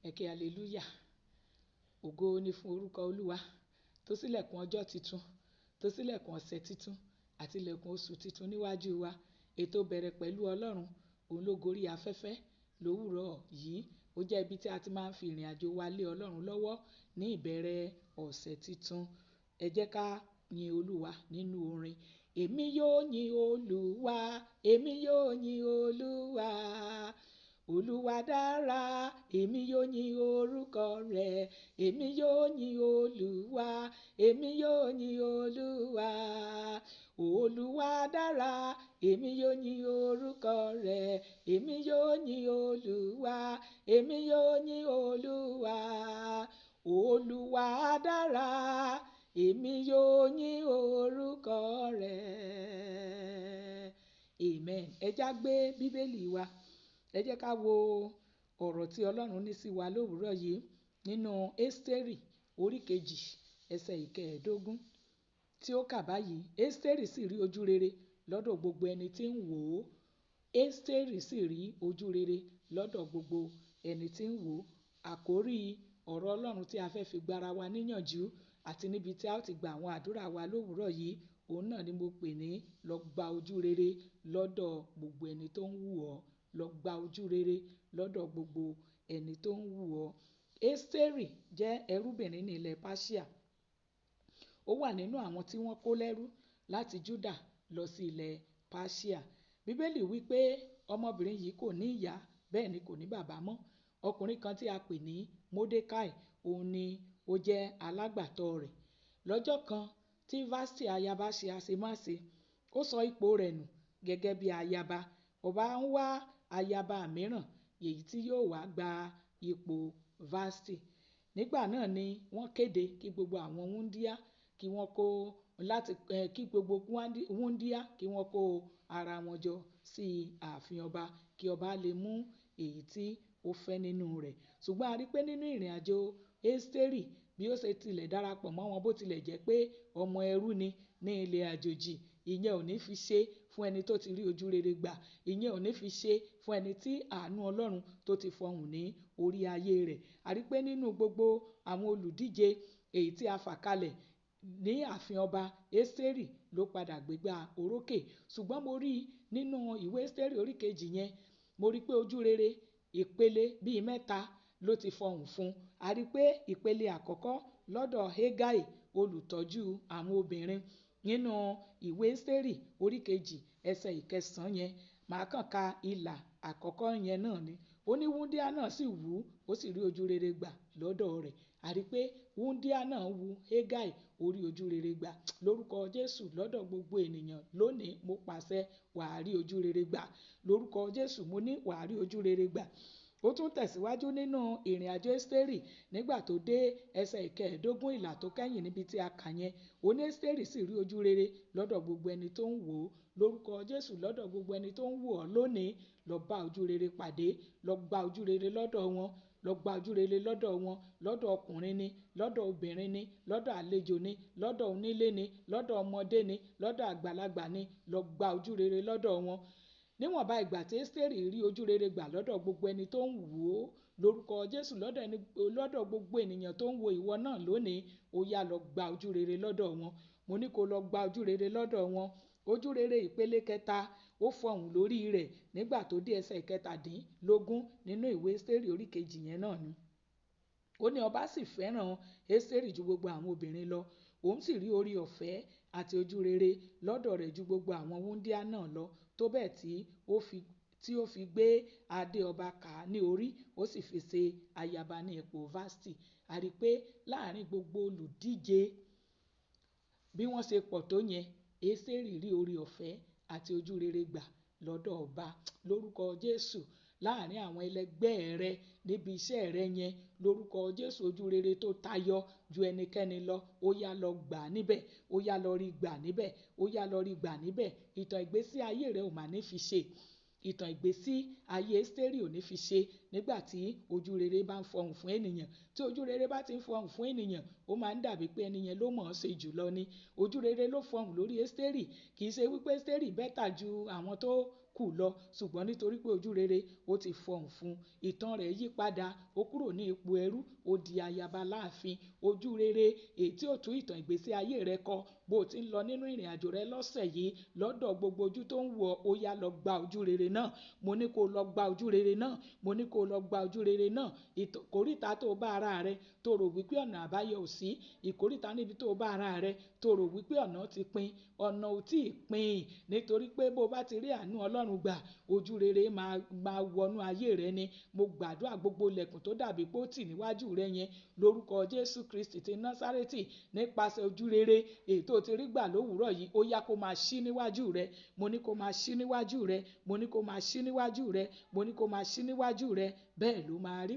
Ẹ ké hallelujah. Ògo ni fún orúkọ Olúwa tó ṣílẹ̀kùn ọjọ́ titun, tó ṣílẹ̀kùn ọ̀sẹ̀ titun àti ilẹ̀kùn oṣù titun níwájú wa. Ètò bẹ̀rẹ̀ pẹ̀lú Ọlọ́run, òun ló gorí afẹ́fẹ́ lówùrọ̀ yìí. Ó jẹ́ ibi tí a ti máa ń fi ìrìnàjò wa lé Ọlọ́run lọ́wọ́ ní ìbẹ̀rẹ̀ ọ̀sẹ̀ titun. Ẹ jẹ́ ká yin Olúwa nínú orin. Èmi yóò yin Olúwa, èmi yóò yin Olúwa. Olúwa dára, èmi yóò yin orúkọ rẹ̀. Èmi yóò yin Olúwa, èmi yóò yin Olúwa. Olúwa dára, èmi yóò yin orúkọ rẹ̀. Èmi yóò yin Olúwa, èmi yóò yin Olúwa. Olúwa dára, èmi yóò yin orúkọ rẹ̀. Amen. Ẹ já gbé Bíbélì wa. Ẹ jẹ́ ká wo ọ̀rọ̀ tí Ọlọ́run ní sí wa lówùrọ̀ yìí nínú Ẹ́sítérì orí kejì ẹsẹ̀ ìkẹẹ̀dógún tí ó kà báyìí. Ẹ́sítérì sì rí ojú rere lọ́dọ̀ gbogbo ẹni tí ń wò ó. Ẹ́sítérì sì rí ojú rere lọ́dọ̀ gbogbo ẹni tí ń wò ó. Àkórí ọ̀rọ̀ Ọlọ́run tí a fẹ́ fi gbára wa níyànjú àti níbi tí a ó ti gba àwọn àdúrà wa lówùrọ̀ yìí, òun náà ni mo pè ní lọ gba ojú rere lọ́dọ̀ gbogbo ẹni tó ń wù ọ́. Lọ gba ojú rere lọ́dọ̀ gbogbo ẹni tó ń wù ọ́. Ẹ́sítérì jẹ́ ẹrúbìnrin ní ilẹ̀ Páṣíà. Ó wà nínú àwọn tí wọ́n kó lẹ́rú láti Júdà lọ sí ilẹ̀ Páṣíà. Bíbélì wí pé ọmọbìnrin yìí kò ní ìyá, bẹ́ẹ̀ ni kò ní bàbá mọ́. Ọkùnrin kan tí a pè ní Mordecai, òun ni ó jẹ́ alágbàtọ́ rẹ̀. Lọ́jọ́ kan tí Vasti ayaba ṣe àṣemáṣe, ó sọ ipò rẹ̀ nù gẹ́gẹ́ bí ayaba. Ọba ń wá ayaba mìíràn èyí tí yóò wá gba ipò Vasti. Nígbà náà ni wọ́n kéde kí gbogbo àwọn wúńdíá kí wọ́n kó láti kí gbogbo wúńdíá kí wọ́n kó ara wọn jọ sí ààfin ọba kí ọba lè mú èyí tí ó fẹ́ nínú rẹ̀. Ṣùgbọ́n a rí pé nínú ìrìnàjò Ẹ́sítérì bí ó ṣe tilẹ̀ darapọ̀ mọ́ wọn bó tilẹ̀ jẹ́ pé ọmọ ẹrú ni ní ilẹ̀ àjòjì, ìyẹn ò ní fi ṣe fún ẹni tó ti rí ojú rere gbà, ìyẹn ò ní fi ṣe fún ẹni tí àánú Ọlọ́run tó ti fọhùn ní orí ayé rẹ̀. A rí pé nínú gbogbo àwọn olùdíje èyí tí a fà kalẹ̀ ní ààfin ọba, Ẹ́sítérì ló padà gbégbá orókè. Ṣùgbọ́n mo rí nínú ìwé Ẹ́sítérì orí kejì yẹn, mo rí pé ojú rere ìpele bíi mẹ́ta ló ti fọhùn fún. A rí pé ìpele àkọ́kọ́ lọ́dọ̀ Hegai, olùtọ́jú àwọn obìnrin nínú ìwé Ẹ́sítérì orí kejì ẹsẹ̀ ìkẹsàn-án yẹn, màá kàn ka ìlà àkọ́kọ́ yẹn náà ni. Ó ní wúńdíá náà sì wú, ó sì rí ojú rere gbà lọ́dọ̀ rẹ̀. A rí pé wúńdíá náà wú Hegai, ó rí ojú rere gbà lórúkọ Jésù lọ́dọ̀ gbogbo ènìyàn lónìí. Mo pàṣẹ, wàá rí ojú rere gbà lórúkọ Jésù. Mo ní wàá rí ojú rere gbà. Ó tún tẹ̀síwájú nínú ìrìnàjò Ẹ́sítérì nígbà tó dé ẹsẹ̀ ìkẹẹ̀dógún ìlà tó kẹ́yìn níbi tí a kà yẹn. Ó ní Ẹ́sítérì sì rí ojú rere lọ́dọ̀ gbogbo ẹni tó ń wò ó lórúkọ Jésù. Lọ́dọ̀ gbogbo ẹni tó ń wò ọ́ lónìí, lọ bá ojú rere pàdé, lọ gba ojú rere lọ́dọ̀ wọn, lọ gba ojú rere lọ́dọ̀ wọn, lọ́dọ̀ ọkùnrin ni, lọ́dọ̀ obìnrin ni, lọ́dọ̀ àlejò ni, lọ́dọ̀ onílé ni, lọ́dọ̀ ọmọdé ni, lọ́dọ̀ àgbàlagbà ni, lọ gba ojú rere lọ́dọ̀ wọn. Níwọ̀nba ìgbà tí Ẹ́sítérì rí ojú rere gbà lọ́dọ̀ gbogbo ẹni tó ń wò ó lórúkọ Jésù, lọ́dọ̀ gbogbo ènìyàn tó ń wo ìwọ náà lónìí, ó yá lọ gba ojú rere lọ́dọ̀ wọn. Mo ní kó lọ gba ojú rere lọ́dọ̀ wọn. Ojú rere ìpele kẹta ó fọhùn lórí rẹ̀ nígbà tó dé ẹsẹ̀ ìkẹtàdínlógún nínú ìwé Ẹ́sítérì orí kejì yẹn náà ni. Ó ní ọba sì fẹ́ràn Ẹ́sítérì ju gbogbo àwọn obìnrin lọ. Òun sì rí orí ọ̀fẹ́ àti ojú rere lọ́dọ̀ rẹ̀ ju gbogbo àwọn wúńdíá náà lọ, tó bẹ́ẹ̀ tí ó fi gbé adé ọba kà á ní orí, ó sì fi ṣe ayaba ní ipò Vasti. A rí pé láàárín gbogbo olùdíje bí wọ́n ṣe pọ̀ tó yẹn, Ẹ́sítérì rí orí ọ̀fẹ́ àti ojú rere gbà lọ́dọ̀ ọba lórúkọ Jésù. Láàárín àwọn ẹlẹgbẹ́ rẹ níbi iṣẹ́ rẹ yẹn lórúkọ Jésù, ojú rere tó tayọ ju ẹnikẹ́ni lọ, ó yá lọ gbà níbẹ̀, ó yá lọ rí gbà níbẹ̀, ó yá lọ rí gbà níbẹ̀. Ìtàn ìgbésí ayé rẹ ò mà ní fi ṣe. Ìtàn ìgbésí ayé Ẹ́sítérì ò ní fi ṣe nígbà tí ojú rere bá ń fọhùn fún ènìyàn. Tí ojú rere bá ti ń fọhùn fún ènìyàn, ó máa ń dàbí pé ẹni yẹn ló mọ̀ ọ́n ṣe jùlọ ni. Ojú rere ló fọhùn lórí Ẹ́sítérì. Kì í ṣe wípé Ẹ́sítérì bẹ́tà ju àwọn tó kù lọ. Ṣùgbọ́n nítorí pé ojú rere ó ti fọhùn fún un, ìtàn rẹ̀ yí padà, ó kúrò ní ipò ẹrú, ó di ayaba láàfin. Ojú rere èyí tí ó tún ìtàn ìgbésí ayé rẹ kọ bó o ti ń lọ nínú ìrìn àjò rẹ lọ́sẹ̀ yìí lọ́dọ̀ gbogbo ojú tó ń wò ọ́, ó yá lọ gba ojú rere náà. Mo ní kó lọ gba ojú rere náà. Mo ní kó lọ gba ojú rere náà. Ìkóríta tó bá ara rẹ tó rò wípé ọ̀nà àbáyọ ò sí, ìkóríta níbi tó bá ara rẹ tó rò wípé ọ̀nà ti pin, ọ̀nà ò tí ì pin. Nítorí pé bó bá ti rí àánú Ọlọ́run gbà, ojú rere máa wọnú ayé rẹ ni. Mo gbàdúrà gbogbo ilẹ̀kùn tó dàbí pé ó tì níwájú rẹ yẹn lórúkọ Jésù Kristi ti Násárẹ́tì, nípasẹ̀ ojú rere èyí tó ti rí gbà lówùúrọ̀ yìí, ó yá kó máa ṣí níwájú rẹ. Mo ní kó máa ṣí níwájú rẹ. Mo ní kó máa ṣí níwájú rẹ. Mo ní kó máa ṣí níwájú rẹ. Bẹ́ẹ̀ ló máa rí.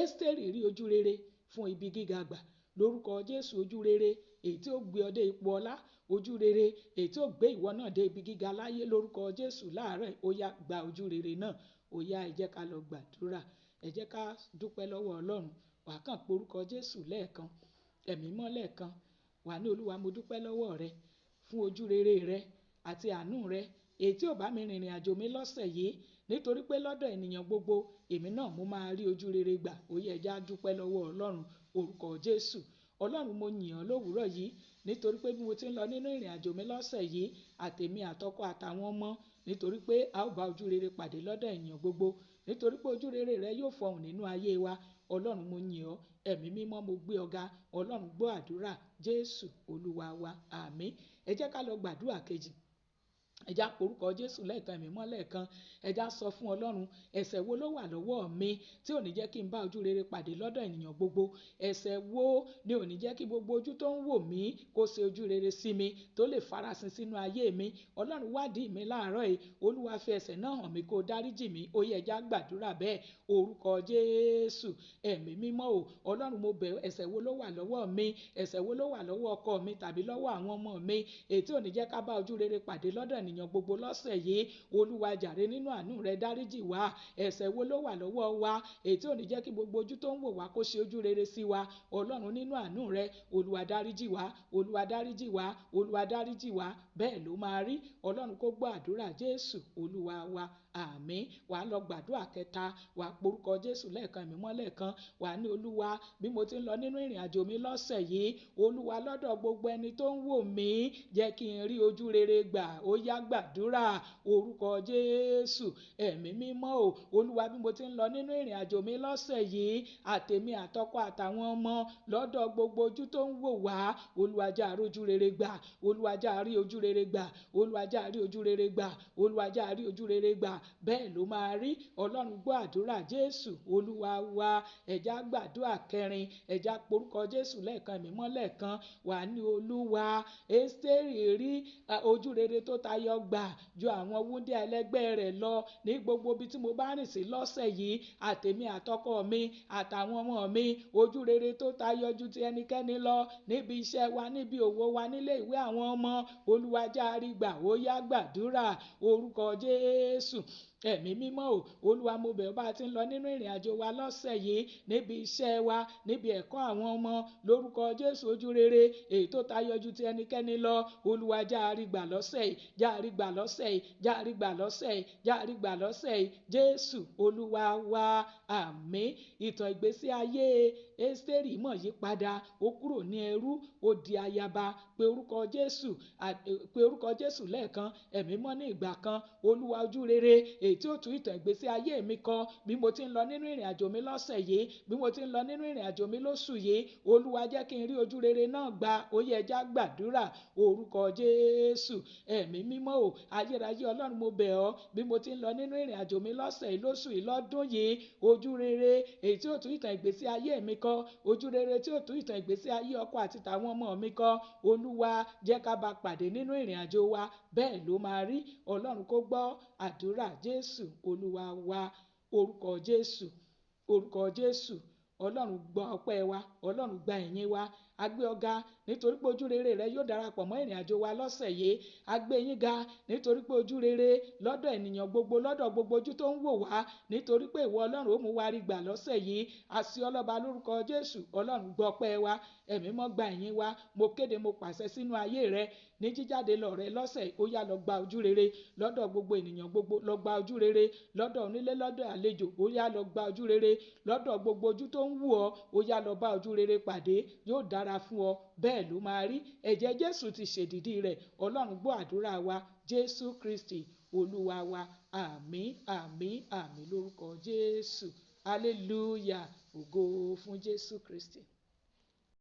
Ẹ́sítérì rí ojú rere fún ibi gíga gbà. Lórúkọ Jésù, ojú rere èyí tí ó gbé ọ dé ipò ọlá, ojú rere èyí tí ó gbé ìwọ náà dé ibi gíga láyé lórúkọ Jésù láàárọ̀, ó yá gba ojú rere náà. Ó yá, ẹ jẹ́ ká lọ gbàdúrà. Ẹ jẹ́ ká dúpẹ́ lọ́wọ́ Ọlọ́run. Wà á kàn pe orúkọ Jésù lẹ́ẹ̀kan, ẹ̀mí mọ́ lẹ́ẹ̀kan. Wà ní Olúwa, mo dúpẹ́ lọ́wọ́ rẹ fún ojú rere rẹ àti àánú rẹ èyí tí ò bá mi rìnrìn àjò mi lọ́sẹ̀ yìí, nítorí pé lọ́dọ̀ ènìyàn gbogbo èmi náà mo máa rí ojú rere gbà. Ó yẹ ẹ jẹ́ á dúpẹ́ lọ́wọ́ Ọlọ́run. Orúkọ Jésù. Ọlọ́run, mo yìn ọ́ lówùúrọ̀ yìí nítorí pé bí mo ti ń lọ nínú ìrìn àjò mi lọ́sẹ̀ yìí, àtèmi àtọkọ àtàwọn ọmọ, nítorí pé a ó bá ojú rere pàdé lọ́dọ̀ ènìyàn gbogbo, nítorí pé ojú rere rẹ yóò fọhùn nínú ayé wa. Ọlọ́run, mo yìn ọ́. Ẹ̀mí mímọ́, mo gbé ọ ga. Ọlọ́run, gbọ́ àdúrà. Jésù Olúwa wa. Àmín. Ẹ jẹ́ ká lọ gbàdúrà kejì. Ẹ jẹ́ á pe orúkọ Jésù lẹ́ẹ̀kan, ẹ̀mí mọ́ lẹ́ẹ̀kan. Ẹ jẹ́ á sọ fún Ọlọ́run, ẹ̀ṣẹ̀ wo ló wà lọ́wọ́ mi tí ò ní jẹ́ kí n bá ojú rere pàdé lọ́dọ̀ ènìyàn gbogbo? Ẹ̀ṣẹ̀ wo ni ò ní jẹ́ kí gbogbo ojú tó ń wò mí kó ṣe ojú rere sí mi, tó lè farasin sínú ayé mi? Ọlọ́run, wádìí mi láàárọ̀ yìí. Olúwa, fi ẹ̀ṣẹ̀ náà hàn mí kó dáríjì mí. Ó yẹ ẹ jẹ́ á gbàdúrà bẹ́ẹ̀. Orúkọ Jésù. Ẹ̀mí mímọ́ o. Ọlọ́run, mo bẹ̀ ọ́, ẹ̀ṣẹ̀ wo ló wà lọ́wọ́ mi? Ẹ̀ṣẹ̀ wo ló wà lọ́wọ́ ọkọ mi tàbí lọ́wọ́ àwọn ọmọ mi èyí tí ò ní jẹ́ ká bá ojú rere pàdé lọ́dọ̀ ènìyàn gbogbo lọ́sẹ̀ yìí? Olúwa, jàre nínú àánú rẹ, dáríjì wá. Ẹ̀ṣẹ̀ wo ló wà lọ́wọ́ wa èyí tí ò ní jẹ́ kí gbogbo ojú tó ń wò wá kó ṣe ojú rere sí wa? Ọlọ́run, nínú àánú rẹ, Olúwa dáríjì wá. Olúwa dáríjì wá. Olúwa dáríjì wá. Bẹ́ẹ̀ ló máa rí. Ọlọ́run kó gbọ́ àdúrà. Jésù Olúwa wa. Àmín. Wà á lọ gbàdúrà kẹta. Wà á porúkọ Jésù lẹ́ẹ̀kan, ẹ̀mí mọ́ lẹ́ẹ̀kan. Wà á ní Olúwa, bí mo ti ń lọ nínú ìrìn àjò mi lọ́sẹ̀ yìí, Olúwa, lọ́dọ̀ gbogbo ẹni tó ń wò mí, jẹ́ kí n rí ojú rere gbà. Ó yá gbàdúrà. Orúkọ Jésù. Ẹ̀mí mímọ́ o. Olúwa, bí mo ti ń lọ nínú ìrìn àjò mi lọ́sẹ̀ yìí, àtèmi àtọkọ àtàwọn ọmọ, lọ́dọ̀ gbogbo ojú tó ń wò wá, Olúwa jẹ́ á rí ojú rere gbà. Olúwa jẹ́ á rí ojú rere gbà. Olúwa jẹ́ á rí ojú rere gbà. Olúwa jẹ́ á rí ojú rere gbà. Bẹ́ẹ̀ ló máa rí. Ọlọ́run gbọ́ àdúrà. Jésù Olúwa wa. Ẹ jẹ́ á gbàdúrà kẹrin. Ẹ jẹ́ á porúkọ Jésù lẹ́ẹ̀kan, ẹ̀mí mọ́ lẹ́ẹ̀kan. Wà á ní Olúwa, Ẹ́sítérì rí ojú rere tó tayọ gbà ju àwọn wúńdíá ẹlẹgbẹ́ rẹ̀ lọ. Ní gbogbo ibi tí mo bá rìn sí lọ́sẹ̀ yìí, àtèmi àtọkọ mi àtàwọn ọmọ mi, ojú rere tó tayọ ju ti ẹnikẹ́ni lọ níbi iṣẹ́ wa, níbi òwò wa, nílé ìwé àwọn ọmọ, Olúwa jẹ́ á rí gbà. Ó yá gbàdúrà. Orúkọ Jésù. Ẹ̀mí mímọ́ o. Olúwa, mo bẹ̀ ọ́, bá ti ń lọ nínú ìrìn àjò wa lọ́sẹ̀ yìí, níbi iṣẹ́ wa, níbi ẹ̀kọ́ àwọn ọmọ, lórúkọ Jésù, ojú rere èyí tó tayọ ju ti ẹnikẹ́ni lọ, Olúwa jẹ́ á rí gbà lọ́sẹ̀ yìí, jẹ́ á rí gbà lọ́sẹ̀ yìí, jẹ́ á rí gbà lọ́sẹ̀ yìí, jẹ́ á rí gbà lọ́sẹ̀ yìí. Jésù Olúwa wa. Àmín. Ìtàn ìgbésí ayé Ẹ́sítérì mọ̀ yí padà. Ó kúrò ní ẹrú, ó di ayaba. Pe orúkọ Jésù, pe orúkọ Jésù lẹ́ẹ̀kan, ẹ̀mí mọ́ ní ìgbà kan. Olúwa, ojú rere èyí tí ó tún ìtàn ìgbésí ayé mi kọ bí mo ti ń lọ nínú ìrìn àjò mi lọ́sẹ̀ yìí, bí mo ti ń lọ nínú ìrìn àjò mi lóṣù yìí, Olúwa jẹ́ kí n rí ojú rere náà gbà. Ó yẹ ẹ jẹ́ á gbàdúrà. Orúkọ Jésù. Ẹ̀mí mímọ́ o. Ayérayé Ọlọ́run, mo bẹ̀ ọ́, bí mo ti ń lọ nínú ìrìn àjò mi lọ́sẹ̀ yìí, lóṣù yìí, lọ́dún yìí, ojú rere èyí tí ó tún ìtàn ìgbésí ayé mi kọ, ojú rere tí ó tún ìtàn ìgbésí ayé ọkọ àti tàwọn ọmọ mi kọ, Olúwa jẹ́ ká bá pàdé nínú ìrìn àjò wa. Bẹ́ẹ̀ ló máa rí. Ọlọ́run kó gbọ́ àdúrà. Jésù Olúwa wa. Orúkọ Jésù. Orúkọ Jésù. Ọlọ́run gbọ́ ọpẹ́ wa. Ọlọ́run gba ìyìn wa. A gbé ọ ga nítorí pé ojú rere rẹ yóò darapọ̀ mọ́ ìrìn àjò wa lọ́sẹ̀ yìí. A gbé yín ga nítorí pé ojú rere lọ́dọ̀ ènìyàn gbogbo, lọ́dọ̀ gbogbo ojú tó ń wò wá, nítorí pé ìwọ Ọlọ́run ó mú wa rí gbà lọ́sẹ̀ yìí. A sí ọlọ́ba lórúkọ Jésù. Ọlọ́run gbọ́ ọpẹ́ wa, ẹ̀mí mọ́ gba ìyìn wa. Mo kéde, mo pàṣẹ sínú ayé rẹ ní jíjáde lọ rẹ lọ́sẹ̀, ó yá lọ gba ojú rere lọ́dọ̀ gbogbo ènìyàn gbogbo, lọ gba ojú rere lọ́dọ̀ onílé, lọ́dọ̀ àlejò, ó yá lọ gba ojú rere lọ́dọ̀ gbogbo ojú tó ń wù ọ́, ó yá lọ bá ojú rere pàdé, yóò dára fún ọ, bẹ́ẹ̀ ló máa rí. Ẹ̀jẹ̀ Jésù ti ṣèdìdí rẹ̀. Ọlọ́run gbọ́ àdúrà wa, Jésù Kristi Olúwa wa. Àmín, àmín, àmín lórúkọ Jésù. Hallelujah. Ògo fún Jésù Kristi.